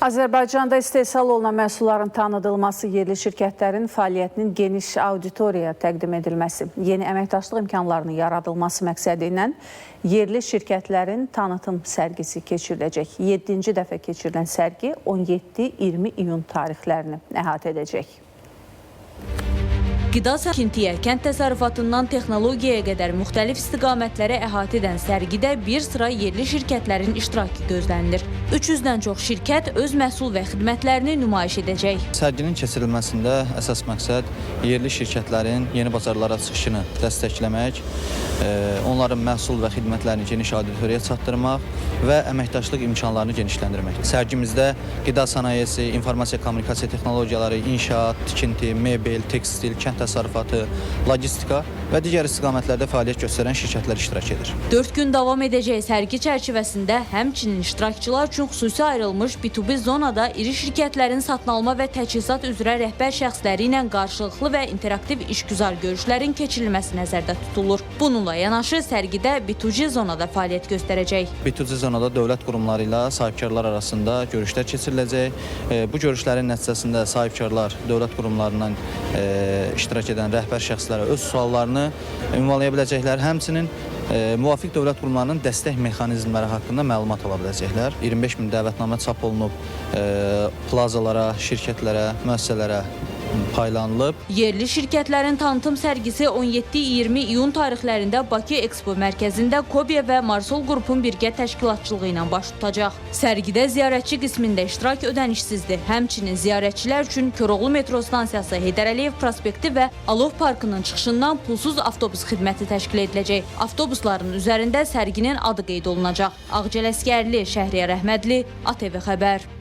Azərbaycanda istehsal olunan məhsulların tanıdılması, yerli şirkətlərin fəaliyyətinin geniş auditoriyaya təqdim edilməsi, yeni əməkdaşlıq imkanlarının yaradılması məqsədi ilə yerli şirkətlərin tanıtım sərgisi keçiriləcək. 7-ci dəfə keçirilən sərgi 17-20 iyun tarixlərini əhatə edəcək. Qida tikintiyə, kənd təsərrüfatından texnologiyaya qədər müxtəlif istiqamətləri əhatə edən sərgidə bir sıra yerli şirkətlərin iştirakı gözlənilir. 300-dən çox şirkət öz məhsul və xidmətlərini nümayiş edəcək. Sərginin keçirilməsində əsas məqsəd yerli şirkətlərin yeni bazarlara çıxışını dəstəkləmək, onların məhsul və xidmətlərini geniş auditoriyaya çatdırmaq və əməkdaşlıq imkanlarını genişləndirmək. Sərgimizdə qida sənayesi, informasiya kommunikasiya texnologiyaları, inşaat, tikinti, mebel, tekstil, kənd təsərrüfatı, logistika və digər istiqamətlərdə fəaliyyət göstərən şirkətlər iştirak edir. 4 gün davam edəcək sərgi çərçivəsində həmçinin iştirakçılar üçün xüsusi ayrılmış B2B zonada iri şirkətlərin satın alma və təchizat üzrə rəhbər şəxsləri ilə qarşılıqlı və interaktiv işgüzar görüşlərin keçirilməsi nəzərdə tutulur. Bununla yanaşı sərgidə B2G zonada fəaliyyət göstərəcək. B2C zonada dövlət qurumları ilə sahibkarlar arasında görüşlər keçiriləcək. Bu görüşlərin nəticəsində sahibkarlar dövlət qurumlarından iştirak edən rəhbər şəxslərə öz suallarını ünvanlaya biləcəklər. Həmçinin müvafiq dövlət qurumlarının dəstək mexanizmləri haqqında məlumat ala biləcəklər. 25 min dəvətnamə çap olunub, plazalara, şirkətlərə, müəssisələrə paylanılıb. Yerli şirkətlərin tanıtım sərgisi 17-20 iyun tarixlərində Bakı Ekspo mərkəzində Kobya və Marsol qrupun birgə təşkilatçılığı ilə baş tutacaq. Sərgidə ziyarətçi qismində iştirak ödənişsizdir. Həmçinin ziyarətçilər üçün Koroğlu metro stansiyası, Heydər Əliyev prospekti və Alov parkının çıxışından pulsuz avtobus xidməti təşkil ediləcək. Avtobusların üzərində sərginin adı qeyd olunacaq. Ağcəl Əsgərli, Şəhriyar Əhmədli, ATV Xəbər.